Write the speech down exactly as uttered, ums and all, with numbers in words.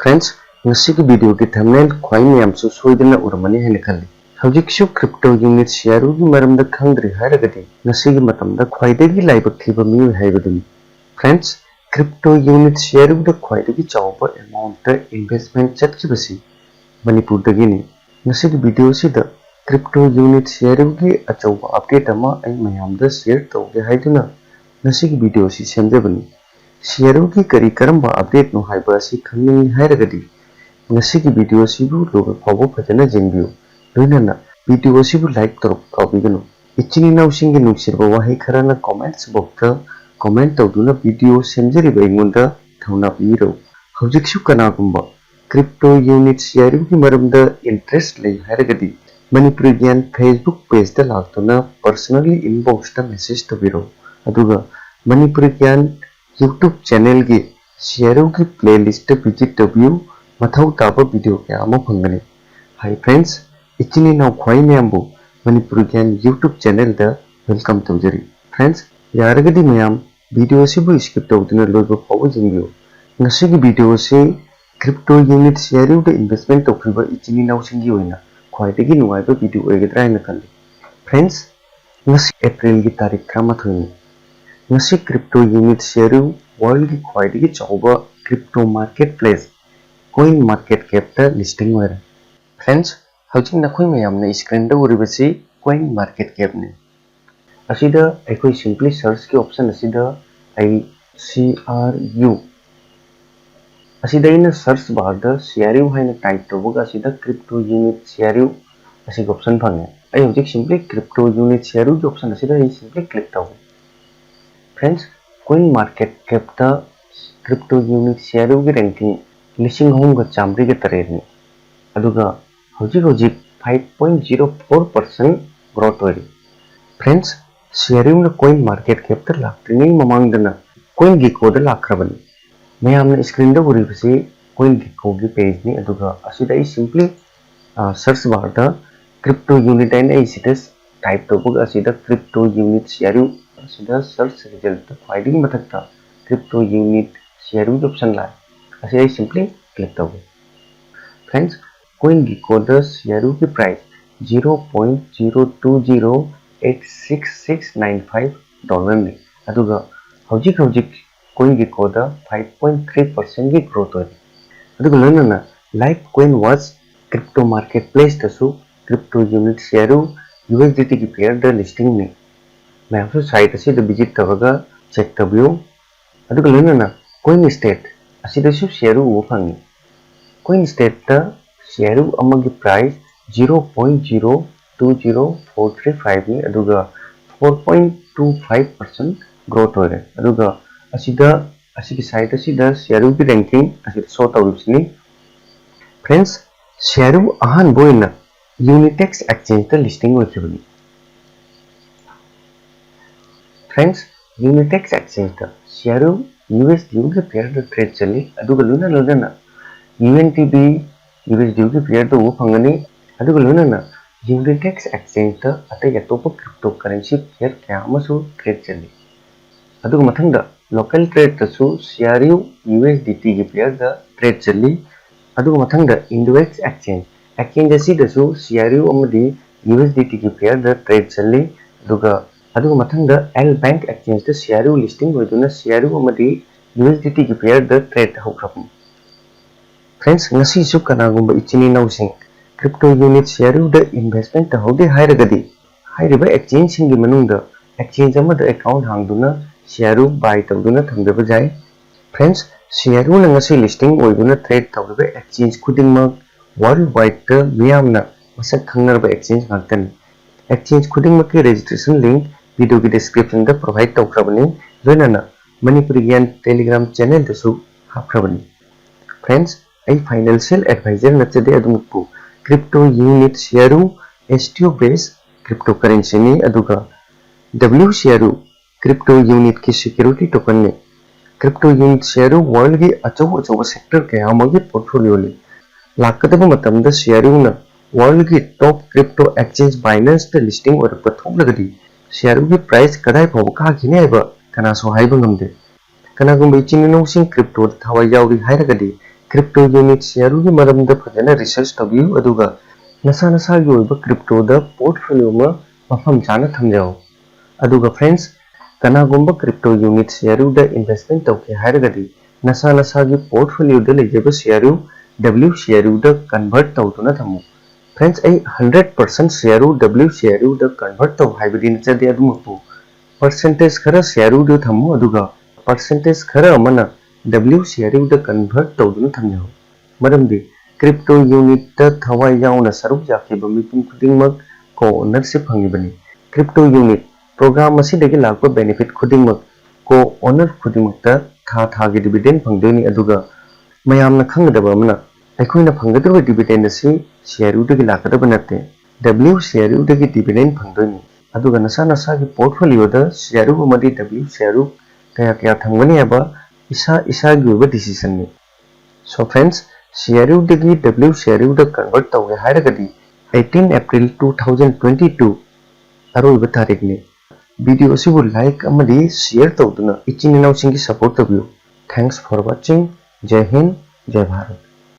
Friends, ꯉꯁꯤꯒꯤ video ꯒꯤ thumbnail ꯈ꯭ꯋꯥꯏ ꯃꯌꯥꯝꯁꯨ ꯁꯣꯏꯗꯅ ꯎꯔꯝꯃꯅꯤ ꯍꯥꯏꯅ ꯈꯜꯂꯤ꯫ ꯍꯧꯖꯤꯛꯁꯨ crypto unit C R U ꯒꯤ ꯃꯔꯝꯗ ꯈꯪꯗ꯭ꯔꯤ ꯍꯥꯏꯔꯒꯗꯤ ꯉꯁꯤꯒꯤ ꯃꯇꯝꯗ ꯈ꯭ꯋꯥꯏꯗꯒꯤ ꯂꯥꯏꯕꯛ ꯊꯤꯕ ꯃꯤꯑꯣꯏ ꯍꯥꯏꯕꯗꯨꯅꯤ꯫ Friends, crypto unit C R U ꯗ ꯈ꯭ꯋꯥꯏꯗꯒꯤ ꯆꯥꯎꯕ amount ꯇ investment ꯆꯠꯈꯤꯕꯁꯤ ꯃꯅꯤꯄꯨꯔꯗꯒꯤꯅꯤ꯫ ꯉꯁꯤꯒꯤ video ꯑꯁꯤꯗ crypto unit C R U ꯒꯤ ꯑꯆꯧꯕ update ꯑꯃ ꯑꯩ ꯃꯌꯥꯝꯗ share ꯇꯧꯒꯦ ꯍꯥꯏꯗꯨꯅ ꯉꯁꯤꯒꯤ video ꯑꯁꯤ ꯁꯦꯝꯖꯕꯅꯤ꯫ C R U ꯒꯤ ꯀꯔꯤ ꯀꯔꯝꯕ update ꯅꯣ ꯍꯥꯏꯕ ꯑꯁꯤ ꯈꯪꯅꯤꯡꯏ ꯍꯥꯏꯔꯒꯗꯤ ꯉꯁꯤꯒꯤ video ꯑꯁꯤꯕꯨ ꯂꯣꯏꯕ ꯐꯥꯎꯕ ꯐꯖꯅ ꯌꯦꯡꯕꯤꯌꯨ꯫ ꯂꯣꯏꯅꯅ video ꯑꯁꯤꯕꯨ like ꯇꯧꯔꯛꯄ ꯀꯥꯎꯕꯤꯒꯅꯨ꯫ ꯏꯆꯤꯟ ꯏꯅꯥꯎꯁꯤꯡꯒꯤ ꯅꯨꯡꯁꯤꯔꯕ ꯋꯥꯍꯩ ꯈꯔꯅ comments box ꯇ comment ꯇꯧꯗꯨꯅ video ꯁꯦꯝꯖꯔꯤꯕ ꯑꯩꯉꯣꯟꯗ ꯊꯧꯅꯥ ꯄꯤꯕꯤꯔꯛꯎ꯫ ꯍꯧꯖꯤꯛꯁꯨ ꯀꯅꯥꯒꯨꯝꯕ crypto unit C R U ꯒꯤ ꯃꯔꯝꯗ interest ꯂꯩ ꯍꯥꯏꯔꯒꯗꯤ ꯃꯅꯤꯄꯨꯔꯤ ꯒ꯭ꯌꯥꯟ Facebook page ꯇ ꯂꯥꯛꯇꯨꯅ personally inbox ꯇ message ꯇꯧꯕꯤꯔꯛꯎ꯫ ꯑꯗꯨꯒ ꯃꯅꯤꯄꯨꯔꯤ ꯒ꯭ꯌꯥꯟ YouTube channel ꯒꯤ C R U ꯒꯤ playlist ꯇ visit ꯇꯧꯕꯤꯌꯨ꯫ ꯃꯊꯧ ꯇꯥꯕ video ꯀꯌꯥ ꯑꯃ ꯐꯪꯒꯅꯤ꯫ Hi friends, ꯏꯆꯤꯟ ꯏꯅꯥꯎ ꯈ꯭ꯋꯥꯏ ꯃꯌꯥꯝꯕꯨ ꯃꯅꯤꯄꯨꯔꯤ ꯒ꯭ꯌꯥꯟ YouTube channel ꯗ welcome ꯇꯧꯖꯔꯤ꯫ Friends, ꯌꯥꯔꯒꯗꯤ ꯃꯌꯥꯝ video ꯑꯁꯤꯕꯨ skip ꯇꯧꯗꯨꯅ ꯂꯣꯏꯕ ꯐꯥꯎꯕ ꯌꯦꯡꯕꯤꯌꯨ꯫ ꯉꯁꯤꯒꯤ video ꯑꯁꯤ crypto unit C R U ꯗ investment ꯇꯧꯈꯤꯕ ꯏꯆꯤꯟ ꯏꯅꯥꯎꯁꯤꯡꯒꯤ ꯑꯣꯏꯅ ꯈ꯭ꯋꯥꯏꯗꯒꯤ ꯅꯨꯡꯉꯥꯏꯕ video ꯑꯣꯏꯒꯗ꯭ꯔꯥ ꯍꯥꯏꯅ ꯈꯜꯂꯤ꯫ Friends, ꯉꯁꯤ April ꯒꯤ ꯇꯥꯔꯤꯛ ꯇꯔꯥꯃꯥꯊꯣꯏꯅꯤ꯫ ꯉꯁꯤ crypto unit C R U world ꯒꯤ ꯈ꯭ꯋꯥꯏꯗꯒꯤ ꯆꯥꯎꯕ crypto marketplace CoinMarketCap ꯇ listing ꯑꯣꯏꯔꯦ꯫ Friends, ꯍꯧꯖꯤꯛ ꯅꯈꯣꯏ ꯃꯌꯥꯝꯅ screen ꯗ ꯎꯔꯤꯕꯁꯤ CoinMarketCap ꯅꯤ꯫ ꯑꯁꯤꯗ ꯑꯩꯈꯣꯏ simply search ꯀꯤ option ꯑꯁꯤꯗ ꯑꯩ C R U ꯑꯁꯤꯗ ꯑꯩꯅ search bar ꯗ C R U ꯍꯥꯏꯅ type ꯇꯧꯕꯒ ꯑꯁꯤꯗ crypto unit C R U ꯑꯁꯤꯒꯤ option ꯐꯪꯉꯦ꯫ ꯑꯩ ꯍꯧꯖꯤꯛ simply crypto unit C R U ꯒꯤ option ꯑꯁꯤꯗ ꯑꯩ simply click ꯇꯧꯒꯦ꯫ Friends, CoinMarketCap ꯇ crypto unit C R U ꯒꯤ ranking ꯂꯤꯁꯤꯡ ꯑꯍꯨꯝꯒ ꯆꯥꯃꯔꯤꯒ ꯇꯔꯦꯠꯅꯤ꯫ ꯑꯗꯨꯒ ꯍꯧꯖꯤꯛ ꯍꯧꯖꯤꯛ five point zero four percent growth ꯑꯣꯏꯔꯤ꯫ Friends, C R U ꯅ CoinMarketCap ꯇ ꯂꯥꯛꯇ꯭ꯔꯤꯉꯩ ꯃꯃꯥꯡꯗꯅ CoinGecko ꯗ ꯂꯥꯛꯈ꯭ꯔꯕꯅꯤ꯫ ꯃꯌꯥꯝꯅ screen ꯗ ꯎꯔꯤꯕꯁꯤ CoinGecko ꯒꯤ page ꯅꯤ꯫ ꯑꯗꯨꯒ ꯑꯁꯤꯗ ꯑꯩ simply, ꯑ, search bar ꯗ crypto unit ꯍꯥꯏꯅ ꯑꯩ ꯁꯤꯗ type ꯇꯧꯕꯒ ꯑꯁꯤꯗ crypto unit C R U ꯑꯁꯤꯗ search result ꯇ ꯈ꯭ꯋꯥꯏꯗꯒꯤ ꯃꯊꯛꯇ crypto unit C R U ꯒꯤ option ꯂꯥꯛꯑꯦ꯫ ꯑꯁꯤ ꯑꯩ simply click ꯇꯧꯒꯦ꯫ Friends, CoinGeckoꯗ ꯁꯤꯌꯥꯔꯨꯒꯤ price zero point zero two zero eight six six nine five dollarꯅꯤ꯫ ꯑꯗꯨꯒ ꯍꯧꯖꯤꯛ ꯍꯧꯖꯤꯛ CoinGeckoꯗ five point three percentꯒꯤ growth ꯑꯣꯏꯔꯤ꯫ ꯑꯗꯨꯒ ꯂꯣꯏꯅꯅ Litecoin Watch crypto marketplaceꯇꯁꯨ crypto unit ꯁꯤꯌꯥꯔꯨ USDTꯒꯤ pairꯗ listingꯅꯤ꯫ ꯃꯌꯥꯝꯁꯨ site ꯑꯁꯤꯗ visit ꯇꯧꯔꯒ check ꯇꯧꯕꯤꯌꯨ꯫ ꯑꯗꯨꯒ ꯂꯣꯏꯅꯅ CoinStat ꯑꯁꯤꯗꯁꯨ ꯁꯤꯌꯥꯔꯨ ꯎꯕ ꯐꯪꯉꯤ꯫ CoinStatꯇ ꯁꯤꯌꯥꯔꯨ ꯑꯃꯒꯤ price zero point zero two zero four three fiveꯅꯤ, ꯑꯗꯨꯒ four point two five percent growth ꯑꯣꯏꯔꯦ꯫ ꯑꯗꯨꯒ ꯑꯁꯤꯗ, ꯑꯁꯤꯒꯤ site ꯑꯁꯤꯗ ꯁꯤꯌꯥꯔꯨꯒꯤ ranking ꯑꯁꯤꯗ show ꯇꯧꯔꯤꯕꯁꯤꯅꯤ꯫ Friends, ꯁꯤꯌꯥꯔꯨ ꯑꯍꯥꯟꯕ ꯑꯣꯏꯅ Unitex Exchangeꯇ listing ꯑꯣꯏꯈꯤꯕꯅꯤ꯫ Friends, Unitex Exchangeꯇ ꯁꯤꯌꯥꯔꯨ USDUꯒꯤ pairꯗ trade ꯆꯠꯂꯤ, ꯑꯗꯨꯒ ꯂꯣꯏꯅ ꯂꯣꯏꯅꯅ UNTB USDUꯒꯤ pairꯗ ꯎꯕ ꯐꯪꯒꯅꯤ꯫ ꯑꯗꯨꯒ ꯂꯣꯏꯅꯅ Unitex Exchangeꯇ ꯑꯇꯩ ꯑꯇꯣꯞꯄ crypto currency pair ꯀꯌꯥ ꯑꯃꯁꯨ trade ꯆꯠꯂꯤ꯫ ꯑꯗꯨꯒ ꯃꯊꯪꯗ local tradeꯇꯁꯨ ꯁꯤꯌꯥꯔꯨ USDTꯒꯤ pairꯗ trade ꯆꯠꯂꯤ꯫ ꯑꯗꯨꯒ ꯃꯊꯪꯗ IndoEx Exchange, exchange ꯑꯁꯤꯗꯁꯨ ꯁꯤꯌꯥꯔꯨ ꯑꯃꯗꯤ USDTꯒꯤ pairꯗ trade ꯆꯠꯂꯤ꯫ ꯑꯗꯨꯒ, ꯑꯗꯨꯒ ꯃꯊꯪꯗ L Bank Exchangeꯇ ꯁꯤꯌꯥꯔꯨ listing ꯑꯣꯏꯗꯨꯅ ꯁꯤꯌꯥꯔꯨ ꯑꯃꯗꯤ USDTꯒꯤ pairꯗ trade ꯍꯧꯈ꯭ꯔꯕꯅꯤ꯫ Friends, ꯉꯁꯤꯁꯨ ꯀꯅꯥꯒꯨꯝꯕ ꯏꯆꯤꯟ ꯏꯅꯥꯎꯁꯤꯡ crypto unit ꯁꯤꯌꯥꯔꯨꯗ investment ꯇꯧꯍꯧꯒꯦ ꯍꯥꯏꯔꯒꯗꯤ, ꯍꯥꯏꯔꯤꯕ exchangeꯁꯤꯡꯒꯤ ꯃꯅꯨꯡꯗ exchange ꯑꯃꯗ account ꯍꯥꯡꯗꯨꯅ ꯁꯤꯌꯥꯔꯨ buy ꯇꯧꯗꯨꯅ ꯊꯝꯖꯕ ꯌꯥꯏ꯫ Friends, ꯁꯤꯌꯥꯔꯨꯅ ꯉꯁꯤ listing ꯑꯣꯏꯗꯨꯅ trade ꯇꯧꯔꯤꯕ exchange ꯈꯨꯗꯤꯡꯃꯛ worldwideꯇ ꯃꯤꯌꯥꯝꯅ ꯃꯁꯛ ꯈꯪꯅꯔꯕ exchange ꯉꯥꯛꯇꯅꯤ꯫ Exchange ꯈꯨꯗꯤꯡꯃꯛꯀꯤ registration link videoꯒꯤ descriptionꯗ provide ꯇꯧꯈ꯭ꯔꯕꯅꯤ, ꯂꯣꯏꯅꯅ ꯃꯅꯤꯄꯨꯔꯤ ꯒ꯭ꯌꯥꯟ Telegram channelꯗꯁꯨ ꯍꯥꯞꯈ꯭ꯔꯕꯅꯤ꯫ Friends, ꯑꯩ financial advisor ꯅꯠꯆꯗꯦ, ꯑꯗꯨꯃꯛꯄꯨ crypto unit ꯁꯤꯌꯥꯔꯨ STO based cryptocurrencyꯅꯤ, ꯑꯗꯨꯒ W ꯁꯤꯌꯥꯔꯨ crypto unitꯀꯤ security tokenꯅꯤ꯫ Crypto unit ꯁꯤꯌꯥꯔꯨ worldꯒꯤ ꯑꯆꯧ ꯑꯆꯧꯕ sector ꯀꯌꯥ ꯑꯃꯒꯤ portfolioꯅꯤ꯫ ꯂꯥꯛꯀꯗꯕ ꯃꯇꯝꯗ ꯁꯤꯌꯥꯔꯨꯅ worldꯒꯤ top crypto exchange Binanceꯇ listing ꯑꯣꯏꯔꯛꯄ ꯊꯣꯛꯂꯒꯗꯤ ꯁꯤꯌꯥꯔꯨꯒꯤ price ꯀꯗꯥꯏ ꯐꯥꯎꯕ ꯀꯥꯈꯤꯅꯤ ꯍꯥꯏꯕ ꯀꯅꯥꯁꯨ ꯍꯥꯏꯕ ꯉꯝꯗꯦ꯫ ꯀꯅꯥꯒꯨꯝꯕ ꯏꯆꯤꯟ ꯏꯅꯥꯎꯁꯤꯡ cryptoꯗ ꯊꯋꯥꯏ ꯌꯥꯎꯔꯤ ꯍꯥꯏꯔꯒꯗꯤ Crypto unit C R U ꯒꯤ ꯃꯔꯝꯗ ꯐꯖꯅ research ꯇꯧꯕꯤꯌꯨ, ꯑꯗꯨꯒ ꯅꯁꯥ ꯅꯁꯥꯒꯤ ꯑꯣꯏꯕ crypto ꯗ portfolio ꯑꯃ ꯃꯐꯝ ꯆꯥꯅ ꯊꯝꯖꯧ꯫ ꯑꯗꯨꯒ friends, ꯀꯅꯥꯒꯨꯝꯕ crypto unit C R U ꯗ investment ꯇꯧꯒꯦ ꯍꯥꯏꯔꯒꯗꯤ ꯅꯁꯥ ꯅꯁꯥꯒꯤ portfolio ꯗ ꯂꯩꯖꯕ C R U W C R U ꯗ convert ꯇꯧꯗꯨꯅ ꯊꯝꯃꯨ꯫ Friends, ꯑꯩ hundred percent C R U W C R U ꯗ convert ꯇꯧ ꯍꯥꯏꯕꯗꯤ ꯅꯠꯆꯗꯦ, ꯑꯗꯨꯃꯛꯄꯨ percentage ꯈꯔ C R U ꯗ ꯊꯝꯃꯨ, ꯑꯗꯨꯒ percentage ꯈꯔ ꯑꯃꯅ W C R U ꯗ convert ꯇꯧꯗꯨꯅ ꯊꯝꯖꯧ꯫ ꯃꯔꯝꯗꯤ crypto unit ꯇ ꯊꯋꯥꯏ ꯌꯥꯎꯅ ꯁꯔꯨꯛ ꯌꯥꯈꯤꯕ ꯃꯤꯄꯨꯝ ꯈꯨꯗꯤꯡꯃꯛ co-ownership ꯐꯪꯉꯤꯕꯅꯤ꯫ Crypto unit program ꯑꯁꯤꯗꯒꯤ ꯂꯥꯛꯄ benefit ꯈꯨꯗꯤꯡꯃꯛ co-owner ꯈꯨꯗꯤꯡꯃꯛꯇ ꯊꯥ ꯊꯥꯒꯤ dividend ꯐꯪꯗꯣꯏꯅꯤ꯫ ꯑꯗꯨꯒ ꯃꯌꯥꯝꯅ ꯈꯪꯒꯗꯕ ꯑꯃꯅ, ꯑꯩꯈꯣꯏꯅ ꯐꯪꯒꯗꯧꯔꯤꯕ dividend ꯑꯁꯤ C R U ꯗꯒꯤ ꯂꯥꯛꯀꯗꯕ ꯅꯠꯇꯦ, W C R U ꯗꯒꯤ dividend ꯐꯪꯗꯣꯏꯅꯤ꯫ ꯑꯗꯨꯒ ꯅꯁꯥ ꯅꯁꯥꯒꯤ portfolio ꯗ C R U ꯑꯃꯗꯤ W C R U ꯀꯌꯥ ꯀꯌꯥ ꯊꯝꯒꯅꯤ ꯍꯥꯏꯕ ꯏꯁꯥ ꯏꯁꯥꯒꯤ ꯑꯣꯏꯕ decision ꯅꯤ꯫ So friends, C R U ꯗꯒꯤ W C R U ꯗ convert ꯇꯧꯒꯦ ꯍꯥꯏꯔꯒꯗꯤ eighteen April two thousand twenty two ꯑꯔꯣꯏꯕ ꯇꯥꯔꯤꯛꯅꯤ꯫ Video ꯑꯁꯤꯕꯨ like ꯑꯃꯗꯤ share ꯇꯧꯗꯨꯅ ꯏꯆꯤꯟ ꯏꯅꯥꯎꯁꯤꯡꯒꯤ support ꯇꯧꯕꯤꯌꯨ꯫ Thanks for watching. ꯖꯩ Hind, ꯖꯩ Bharat.